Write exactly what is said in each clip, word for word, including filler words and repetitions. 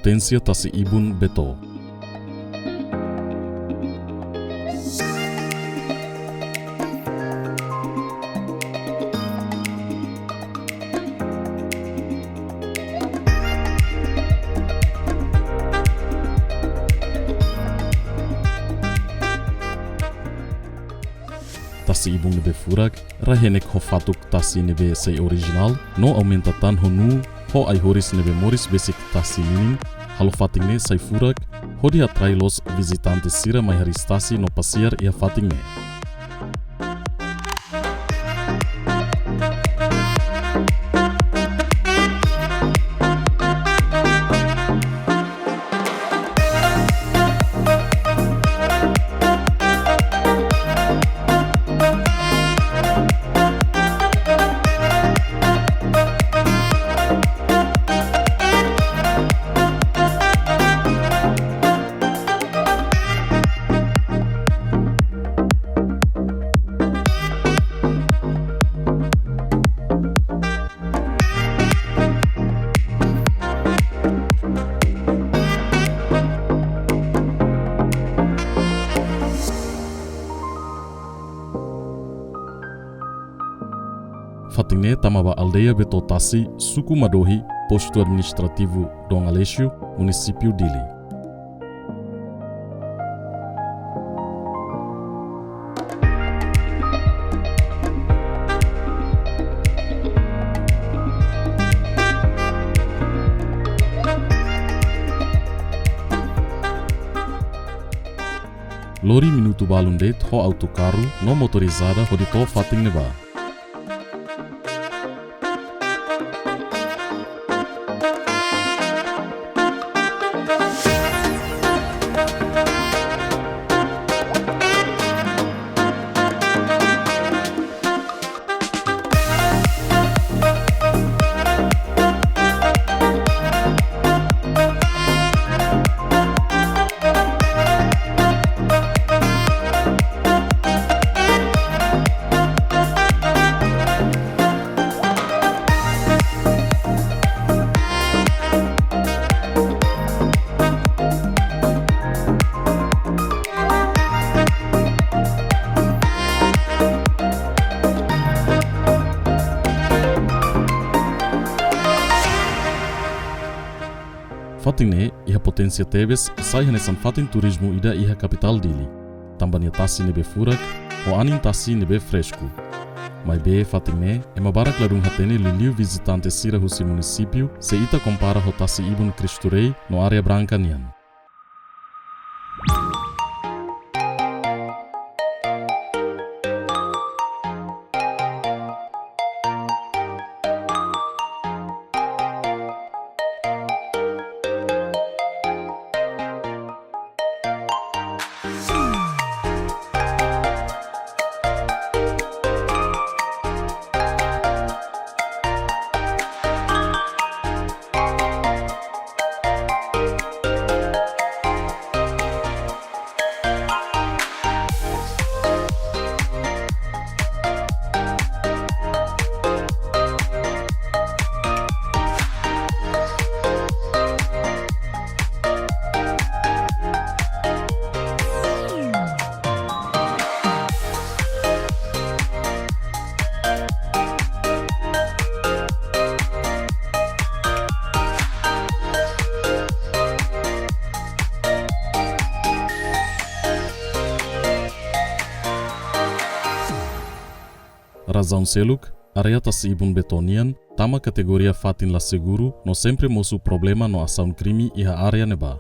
Poténsia Tasi Ibun Beto. Tasi ibun ne'ebé furak, rai-henek ho fatuk tasi ne'ebé sei orijinál, no aumenta tan ho nuu, ho ai-horis ne'ebé moris besik tasi ninin, halo fatin ne'e sai furak, hodi atrai loos vizitante sira mai hariis tasi no pasiar iha fatin ne'e. Fatin ne'e tama ba aldeia Beto Tasi, suku Madohi, postu administrativu Dom Aleixo, munisípiu Dili. Lori minutu balun de'it ho autokarru no motorizada hodi to'o fatin ne'ebá. Fatin ne'e iha poténsia tebes, sai hanesan fatin turizmu ida iha kapitál Dili. Tanba nia tasi ne'ebé furak, ho anin tasi ne'ebé fresku. Maibé fatin ne'e, ema barak ladún hatene liuliu vizitante sira husi munisípiu, se ita kompara ho tasi ibun Cristo Rei no Areia Branca nian. Razaun seluk, área tasi ibun Beto nian tama kategoria fatin la seguru no sempre mosu problema no asaun krime iha área ne'ebá.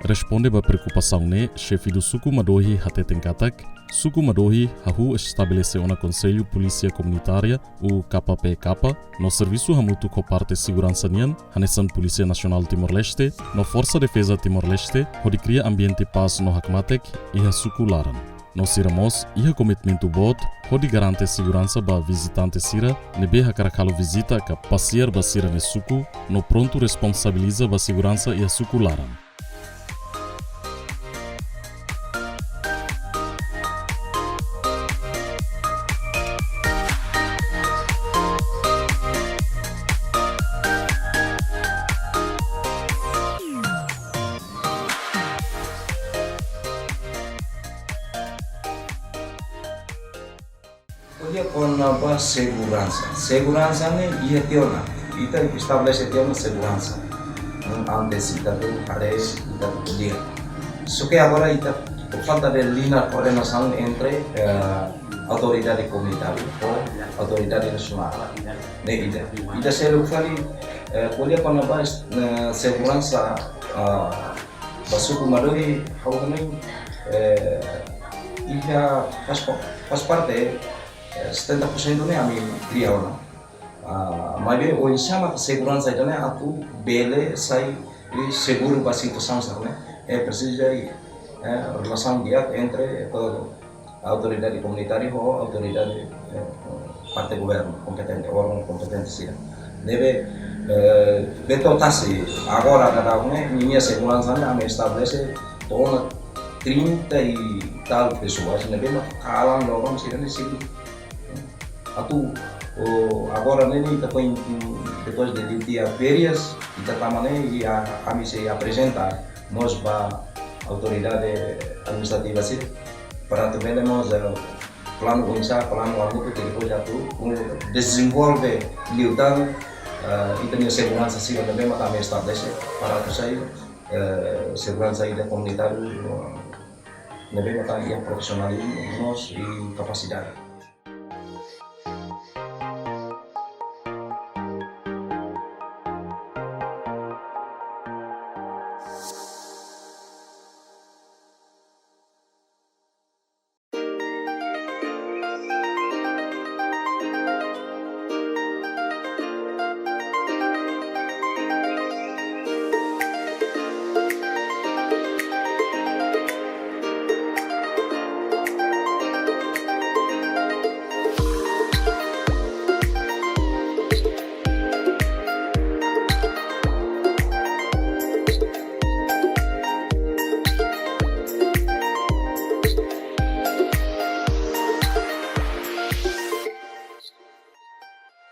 Responde ba preokupasaun ne'e, xefe do suku Madohi hateten katak, suku Madohi hahú estabelese ona Konsellu Polísia Komunitária, U K P K, no servisu hamutuk ho parte seguransa nian, hanesan Polísia Nasionál Timor-Leste, no Forsa Defeza Timor-Leste, hodi kria ambiente pás no hakmatek iha suku laran. No sira mós iha komitmentu boot hodi garante seguransa ba vizitante sira ne'ebé hakarak halo vizita ka pasiar ba sira-nia suku, no prontu responsabiliza ba seguransa iha suku laran. Tanba seguransa. Seguransa ne'e iha tiha ona. Ita estabelese tiha ona seguransa. Hmm, antes ita atu haree, ita atu ko'alia. Só ke agora ita, por falta de liña koordenasaun entre, eh, autoridade komunitária ho autoridade nasionál. Ne'e ida. Ida seluk fali, eh, ko'alia kona-ba, eh, seguransa, ah, ba suku Madohi, ha'u hanoin, eh, iha faz pa-, faz parte, eh, setenta por cento ne'e ami kria ona. Ah, maibé oinsá mak seguransa ida-ne'e atu bele sai, eh, seguru ba situasaun sira-ne'e, eh, presiza, eh, relasaun di'ak entre, eh, autoridade komunitária ho autoridade, eh, parte governu kompetente, órgaun kompetente sira. Ne'ebé, eh, Beto Tasi, agora daudaun ne'e, ninia seguransa ne'e ami estabelese to'o ona trinta e tal pessoas, ne'ebé mak kalan loron sira-ne'e sira. Atu, o, agora ne'e ita foin, mm, depois de dia férias, ita tama ne'e, i a, ami sei aprezenta mós ba autoridade administrativa sira, para atu bele mós, eh, planu oinsá, planu hamutuk ke depois atu, um, dezenvolve liután, eh, ita-nia seguransa sira ne'ebé mak ami estabelese, para atu sai, eh, seguransa ida komunitáriu, eh, ne'ebé mak iha profisionalizmu, mós, i kapasidade.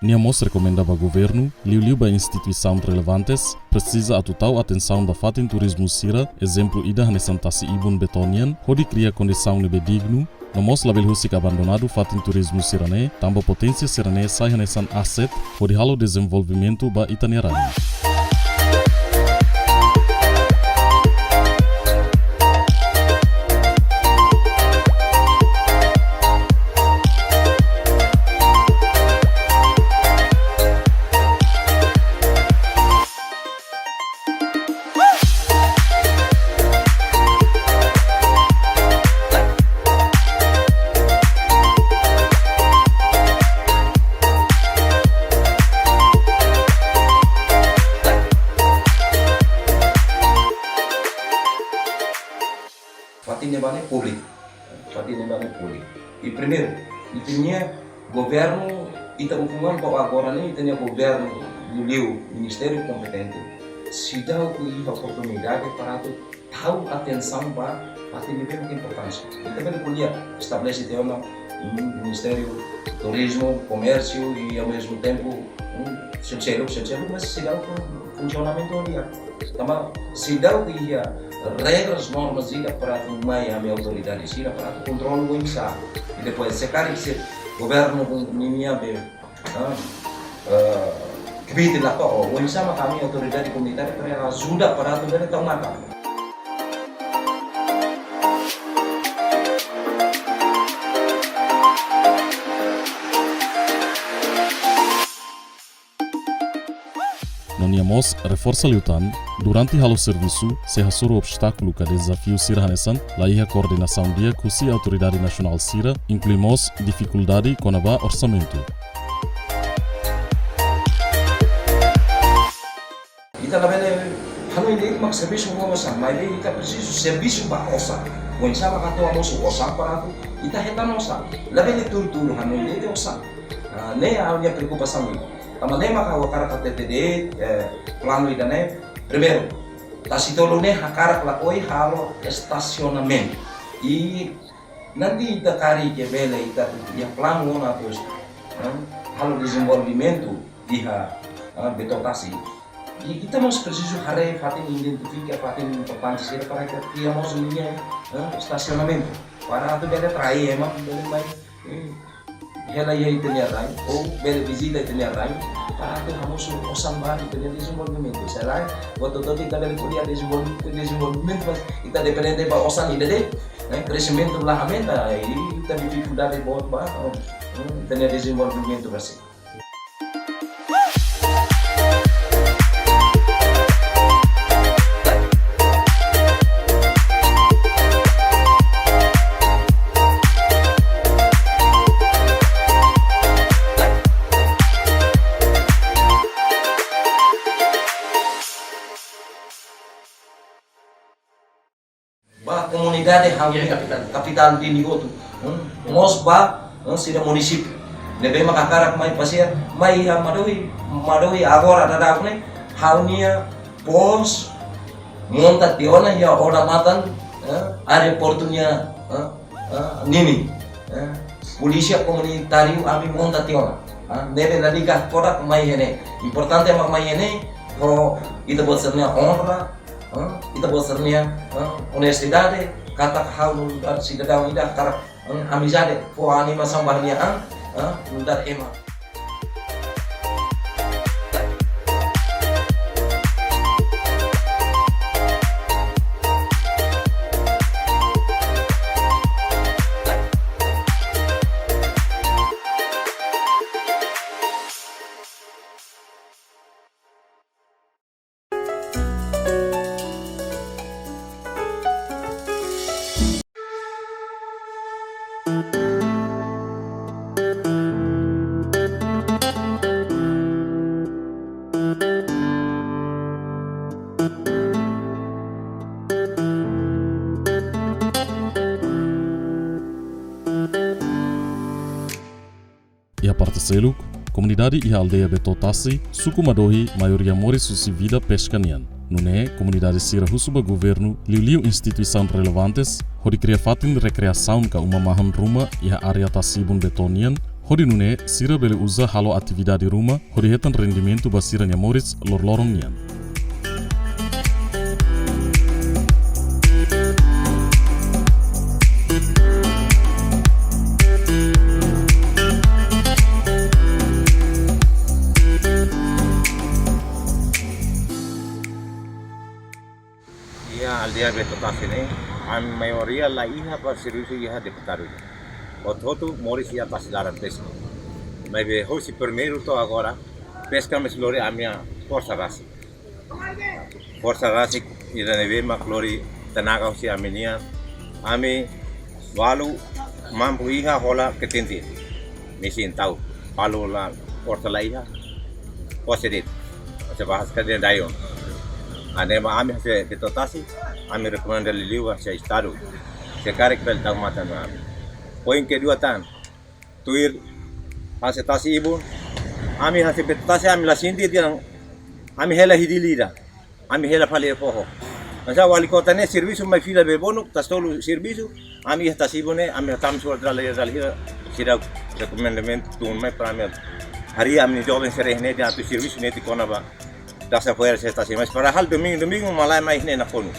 Nia mós rekomenda ba governu, liuliu ba instituisaun relevantes, presiza atu tau atensaun ba fatin turizmu sira, ezemplu ida hanesan tasi-ibun Beto nian, hodi kria kondisaun ne'ebé dignu, no mós labele husik abandonadu fatin turizmu sira-ne'e, tanba poténsia sira-ne'e sai hanesan aset, hodi halo dezenvolvimentu ba ita-nia rain. Fatin ne'ebá ne'e públiku. Fatin ne'ebá ne'e públiku. I primeiru, ita-nia governu, ita ukun an to'o agora ne'e, ita-nia governu, liuliu ministériu kompetente, seidauk iha oportunidade para atu tau atensaun ba fatin ne'ebé mak importante. Ita bele ko'alia, estabelese tiha ona, mm, Ministériu Turizmu, Komérsiu i, ao mesmo tempo, mm, seluk-seluk, seluk-seluk, mas seidauk funsionamentu di'ak. Tanba seidauk iha regras, normas ida para atu mai ami autoridade sira para atu kontrola oinsá. I depois, se karik se governu ninia be, ah, eh, kbiit la to'o, oinsá mak ami autoridade komunitária para ajuda para atu bele tau matan. No nia mós reforsa liután, durante halo servisu, sei hasoru obstákulu ka dezafiu sira hanesan, laiha koordenasaun di'ak husi autoridade nasionál sira, inklui mós difikuldade kona-ba orsamentu. Ita labele hanoin de'it mak servisu ho osan, maibé ita presiza servisu ba osan. Oinsá mak atu hamosu osan para atu ita hetan osan. Labele tuur-tuur hanoin de'it osan. Ah, ne'e ha'u-nia preokupasaun. Tanba ne'e maka ha'u hakarak hatete de'it, eh, planu ida-ne'e. Primeiru, Tasi Tolu ne'e hakarak lakohi halo estasionamentu. I nanti ita karik ke bele ita iha planu ona terus, eh, halo dezenvolvimentu iha, eh, Beto Tasi. I ita mós presiza haree fatin, identifika fatin importante sira para ita kria mós ninia, eh, estasionamentu. Para atu bele atrai ema, bele mai, eh, hela iha ita-nia rain, ou bele vizita ita-nia rain, para atu hamosu osan ba ita-nia dezenvolvimentu. Se lae, buat hotu-hotu ita bele ko'alia dezenvolv-, dezenvolvimentu, mas ita depende ba osan ida de'it, eh, kreximentu la aumenta, i ita difikuldade boot ba, eh, ita-nia dezenvolvimentu rasik. Ba komunidade ha'u-nia kapitál, kapitál Dili hotu. Hmm? Mós ba, hmm, sira munisípiu ne'ebé mak hakarak mai pasiar, mai iha Madohi, Madohi agora daudaun ne'e, ha'u-nia pos monta tiha ona iha odamatan, eh, aeroportu nia, eh, eh, ninin, eh, polísia komunitáriu ami monta tiha ona. Eh, ne'ebé lalika kodak mai iha ne'e. Importante mak mai iha ne'e, ho ita-boot sira-nia onra, eh, ita-boot sira-nia, eh, onestidade, katak ha'u nu'udar sidadaun ida hakarak, eh, amizade, fó animasaun ba ha'u-nia an, eh, nu'udar ema. Iha parte seluk, komunidade iha aldeia Betotasi, suku Madohi, maioria moris husi vida peska nian. Nune'e, komunidade sira husu ba governu, liuliu instituisaun relevantes, hodi kria fatin rekreasaun ka uma mahon ruma iha área tasi-ibun Beto nian, hodi nune'e sira bele uza halo atividade ruma, hodi hetan rendimentu ba sira-nia moris loroloron nian. Iha aldeia Betotasi ne'e, ami maioria la iha ba servisu iha deputadu. Hotu-hotu moris iha tasi laran peska. Maibé hosi primeiru to'o agora, peska mós lori ami-nia forsa rasik. Forsa rasik ida ne'ebé mak lori tenaga husi ami nian. Ami balu mampu iha hola ketente. Mesin tau, balu la, forsa la iha, kose de'it. Ose bahas ka den dayon. Ane ma ami hanesan Betotasi, ami rekomenda liuliu hanesan estadu. Se karik bele tau matan ami. Poin kedua tan, tuir hanesan tasi-ibun, ami hanesan Betotasi, ami la sente dehan ami hela iha Dili ida. Ami hela fali iha foho. Hanesan wali kota ne'e servisu mai fila be bonu, tasi-tolu servisu, ami iha tasi-ibun ne'e, ami hatama surat dala ida dala ida, sira rekomendamentu tun mai para ami. Harii ami-nia joven sira iha ne'e dehan atu servisu netik kona-ba dasa poeira se tasi, mas padahal domingu, domingu malae mai iha ne'e nakonu.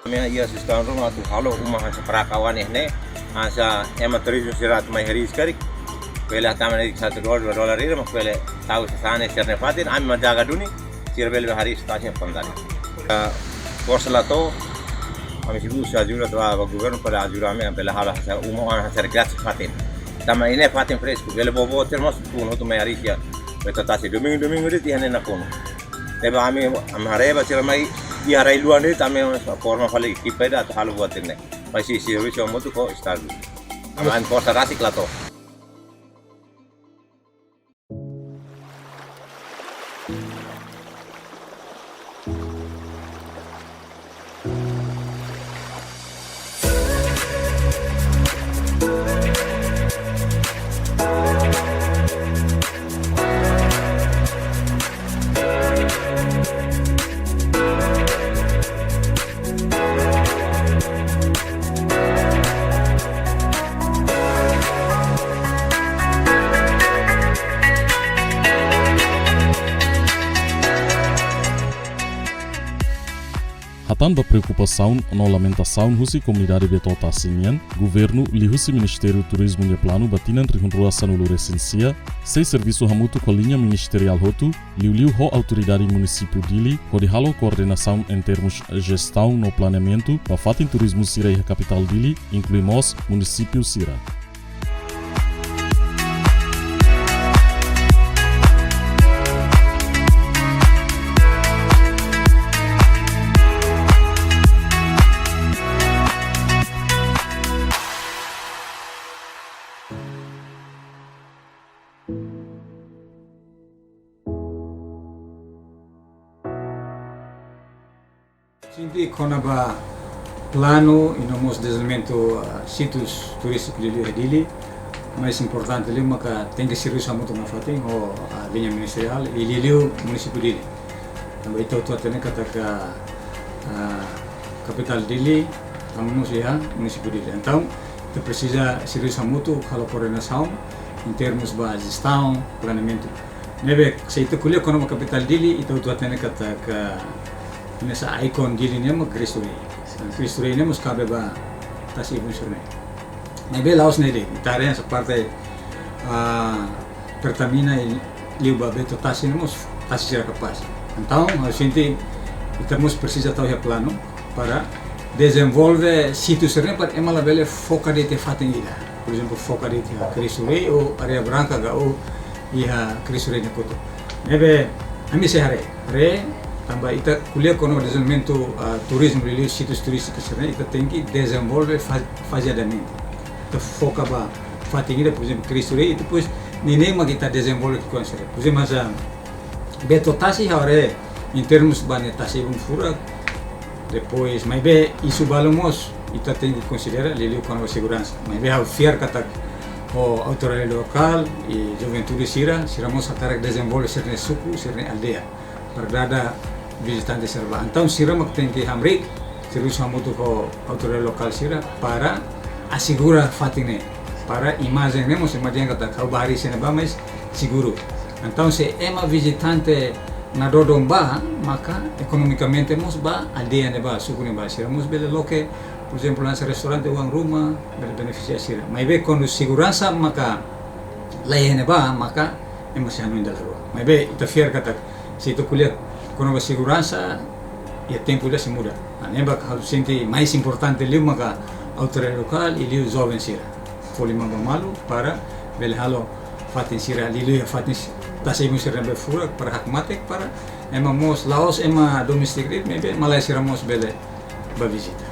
Ami iha sugestão ruma atu halo uma hanesan para kawan iha ne'e, hanesan ema turizmu sira atu mai harii karik. Bele hatama netik satu dolar, dua dolar ida, mak bele tau sasán sira-nia fatin, ami mak jaga duni, sira bele harii sasán sira-nia fatin. Ah, forsa la to'o, ami sei husu ajuda to'o ba governu para ajuda ami, bele halo hanesan uma hanesan rekreasaun fatin. Tanba iha ne'e fatin fresku, bele bobo termos, tun hotu mai harii iha Betotasi. Domingu, domingu de'it iha ne'e nakonu. Tanba ami, ami haree ba sira mai iha rai luan de'it, ami forma fali ekipa ida atu halo buat ne'e. Maibé servisu hamutuk ho estadu. Ami forsa rasik la to'o. Hatán ba preokupasaun no lamentasaun husi komunidade Beto Tasi nian, governu liuhusi Ministériu Turizmu nia planu ba tinan rihun rua sanulu resin sia, sei servisu hamutuk ho liña ministeriál hotu, liuliu ho autoridade munisípiu Dili, hodi halo koordenasaun em termos jestaun no planeamentu ba fatin turizmu sira iha kapitál Dili, inklui mós munisípiu sira. Sente kona-ba planu i no mós dezenvolvimentu, ah, sítius turístiku liuliu iha Dili, mais importante liu maka tenke servisu hamutuk nafatin ho, ah, liña ministeriál i liuliu munisípiu Dili. Tanba ita hotu hatene katak, ah, kapitál Dili tama mós iha munisípiu Dili. Entaun, ita presiza servisu hamutuk, halo koordenasaun em termos ba jestaun, planeamentu. Ne'ebé, se ita ko'alia kona-ba kapitál Dili, ita hotu hatene katak hanesan ikon Dili ne'e mak Cristo Rei. Cristo Rei ne'e mós kabe ba tasi-ibun sira-ne'e. Ne'ebé la'ós ne'e de'it, ita haree hanesan parte, ah, Pertamina i liu ba Beto Tasi ne'e mós tasi sira kapás. Entaun, ha'u sente ita mós presiza tau iha planu para dezenvolve sítiu sira-ne'e para ema labele foka de'it iha fatin ida. Por ezemplu, foka de'it iha Cristo Rei ou Areia Branca ka ou iha Cristo Rei nia kotuk. Ne'ebé, ami sei haree, haree, tanba ita ko'alia kona-ba dezenvolvimentu, ah, turizmu liuliu sítius turístiku sira-ne'e, ita tenke dezenvolve fa-, fazeadamente. Ita foka ba fatin ida, por ezemplu, Cristo Rei, i depois neineik mak ita dezenvolve ki'ikoan sira. Por ezemplu, hanesan Beto Tasi haree, em termos ba nia tasi-ibun furak, depois, maibé isu balu mós ita tenke konsidera, liuliu kona-ba seguransa. Maibé ha'u fiar katak ho autoridade lokál i juventude sira, sira mós hakarak dezenvolve sira-nia suku, sira-nia aldeia, para dada vizitante sira bá. Entaun, sira mak tenke hamriik, servisu hamutuk ho autoridade lokál sira para asegura fatin ne'e, para imajen ne'e mós ema dehan katak ha'u bá harii iha ne'ebá, mais seguru. Entaun, se ema vizitante nadodon bá, maka ekonomikamente mós ba aldeia ne'ebá, suku ne'ebá, sira mós bele loke, por ezemplu, hanesan restaurante, oan ruma, bele benefisia sira. Maibé kuandu seguransa maka la iha ne'ebá, maka ema sei hanoin dala rua. Maibé ita fiar katak, se ita ko'alia kona-ba seguransa, iha tempu ida sei muda. Ne'ebé ha'u sente mais importante liu maka autoridade lokál i liu joven sira fó liman ba malu para bele halo fatin sira liuliu iha fatin si-, tasi-ibun sira ne'ebé furak para hakmatek, para ema mós, la'ós ema doméstik de'it, maibé malae sira mós bele bá vizita.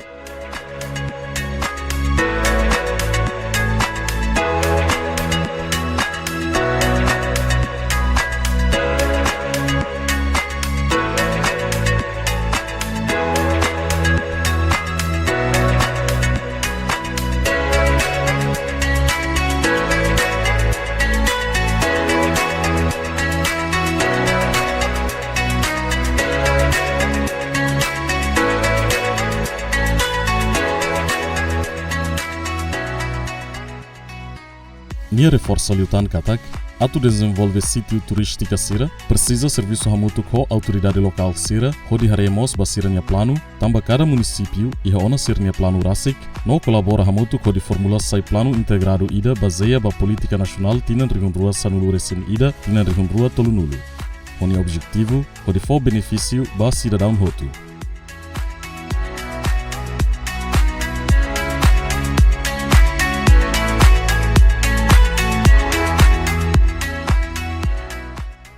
Nia reforsa liután katak, atu dezenvolve sítiu turístika sira, presiza servisu hamutuk ho autoridade lokál sira, hodi haree mós ba sira-nia planu, tanba kada munisípiu iha ona sira-nia planu rasik, no kolabora hamutuk hodi formula sai planu integradu ida bazeia ba polítika nasionál tinan rihun rua sanulu resin ida, tinan rihun rua tolunulu. Ho nia objetivu, hodi fó benefísiu ba sidadaun hotu.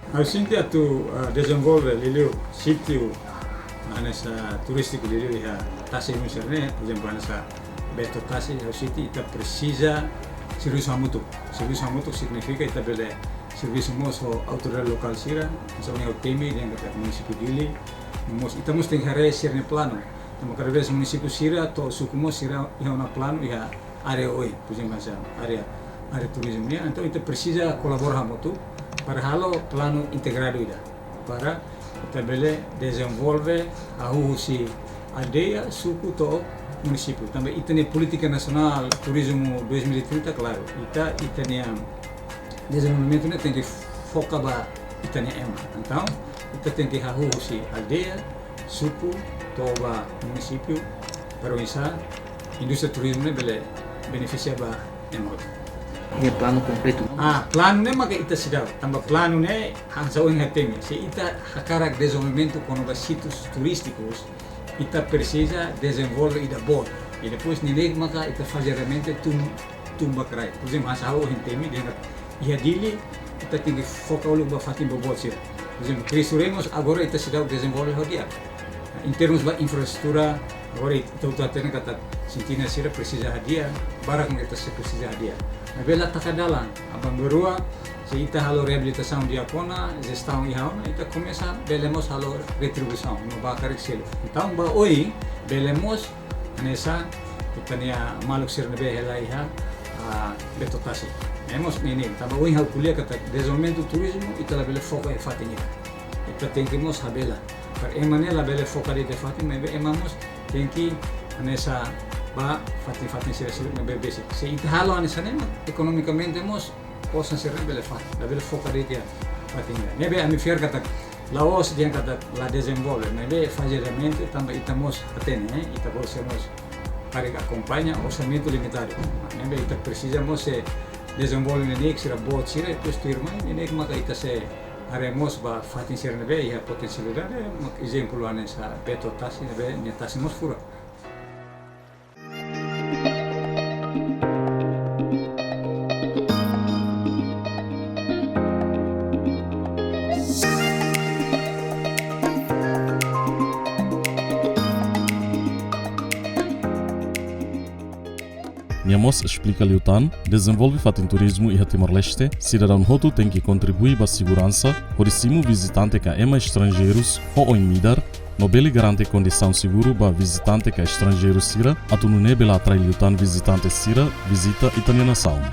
Ha'u sente atu, ah, dezenvolve liuliu sítiu, ah, hanesan turístiku liuliu iha tasi-ibun sira-ne'e, por ezemplu, hanesan Beto Tasi, ha'u sente ita presiza servisu hamutuk. Servisu hamutuk signifika ita bele servisu mós ho autoridade lokál sira, hanesan ohin ha'u temi dehan katak munisípiu Dili, mós ita mós tenke haree sira-nia planu. Tanba kada vez munisípiu sira to'o suku mós sira iha ona planu iha área oin, por ezemplu, hanesan área, área turizmu nian. Entaun ita presiza kolabora hamutuk para halo planu integradu ida, para ita bele dezenvolve hahú husi aldeia, suku to'o munisípiu. Tanba ita-nia polítika nasionál turizmu dois mil e trinta, klaru, ita, ita-nia dezenvolvimentu ne'e tenke foka ba ita-nia ema. Entaun, ita tenke hahú husi aldeia, suku, Ba munisípiu, para oinsá indústria turizmu ne'e bele benefisia ba ema hotu. Iha planu kompletu, no? Ah, planu ne'e maka ita seidauk. Tanba planu ne'e hanesan ohin ha'u temi. Se ita hakarak dezenvolvimentu kona-ba sítius turístikus, ita presiza dezenvolve ida boot. I depois neineik maka ita fazeadamente tun, tun ba kraik. Por ezemplu, hanesan ha'u ohin temi dehan iha Dili, ita tenke foka uluk ba fatin boboot sira. Por ezemplu, Cristo Rei mós agora ita seidauk dezenvolve ho di'ak. Em termos ba infraestrutura, agora ita hotu hatene katak sentina sira presiza hadi'a, barak mak ita sei presiza hadi'a. Maibé la taka dalan, aban-bainrua, se ita halo reabilitasaun di'ak ona, jestaun iha ona, ita komesa bele mós halo retribuisaun, no ba karik selu. Entaun, ba oin, bele mós hanesan ita-nia maluk sira ne'ebé hela iha, ah, Beto Tasi. Ne'e mós neineik, tanba ohin ha'u ko'alia katak dezenvolvimentu turizmu, ita labele foka iha fatin ida. Ita tenke mós habelar. Para ema ne'e labele foka de'it iha fatin, maibé ema mós tenke hanesan ba fatin-fatin sira-sira ne'ebé besik. Se ita halo hanesan ne'e mak ekonomikamente mós osan sira bele fa'an, labele foka de'it iha fatin ida. Ne'ebé ami fiar katak la'ós dehan katak la dezenvolve, maibé fazeadamente tanba ita mós hatene, eh, ita-boot sira mós karik akompaña, orsamentu limitadu. Ne'ebé ita presiza mós sei dezenvolve neineik sira boot sira, depois tuirmai neineik maka ita sei haree mós ba fatin sira ne'ebé iha potensialidade, mak ezemplu hanesan Beto Tasi ne'ebé nia tasi mós furak. Nia mós esplika liután, dezenvolve fatin turizmu iha Timor-Leste, sidadaun hotu tenke kontribui ba seguransa, hodi simu vizitante ka ema estranjeirus ho oin-midar, no bele garante kondisaun seguru ba vizitante ka estranjeiru sira, atu nune'e bele atrai liután vizitante sira vizita ita-nia nasaun.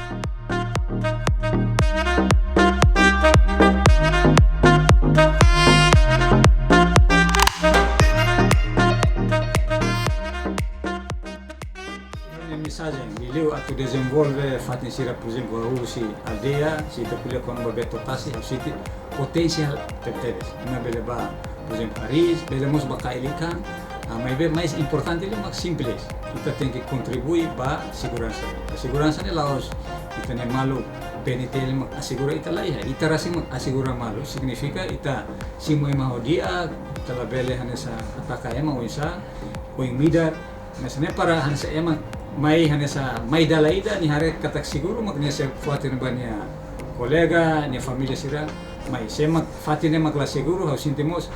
Nia mensajen, liuliu atu dezenvolve fatin sira, por ezemplu, ha'u husi aldeia, se ita ko'alia kona-ba Beto Tasi, ha'u sente potensiál tebetebes. Ema bele bá, por ezemplu, hariis, bele mós bá kail ikan, ah, maibé mais importante liu mak simples. Ita tenke kontribui ba seguransa. Seguransa ne'e la'ós ita-nia maluk P N T L mak asegura ita, laiha. Ita rasik mak asegura malu, signifika ita simu ema ho di'ak, ita labele hanesan ataka ema oinsá, oin-midar, hanesan ne'e para hanesan ema mai hanesan mai dala ida nia haree katak seguru mak nia sei fó-hatene ba nia kolega, nia família sira mai. Se mak fatin ne'e mak la seguru, ha'u sente mós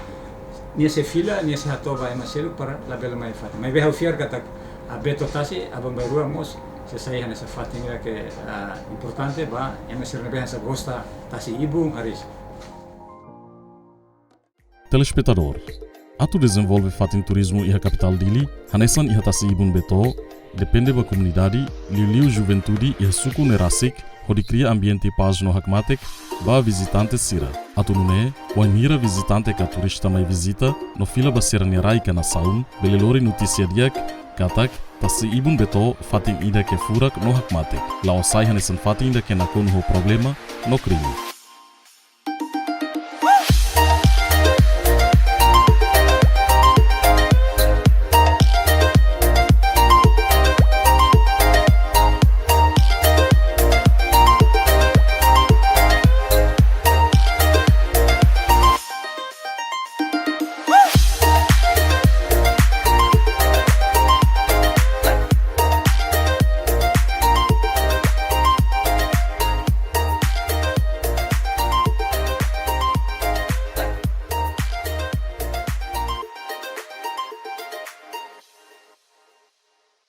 nia sei fila, nia sei hato'o ba ema seluk para labele mai fatin. Maibé ha'u fiar katak, ah, Beto Tasi, aban-bainrua mós sei sai hanesan fatin ida ke, ah, importante ba ema sira ne'ebé hanesan gosta tasi ibun, hariis. Telespetadór, atu dezenvolve fatin turizmu iha kapitál Dili, hanesan iha tasi ibun Beto, depende ba komunidade, liuliu juventude iha suku ne'e rasik, hodi kria ambiente pás no hakmatek ba vizitante sira. Atu nune'e, wainhira vizitante ka turista mai vizita, no fila ba sira-nia rai ka nasaun, bele lori notísia di'ak, katak, tasi ibun Beto, fatin ida ke furak no hakmatek. La'ós sai hanesan fatin ida ke nakonu ho problema no krime.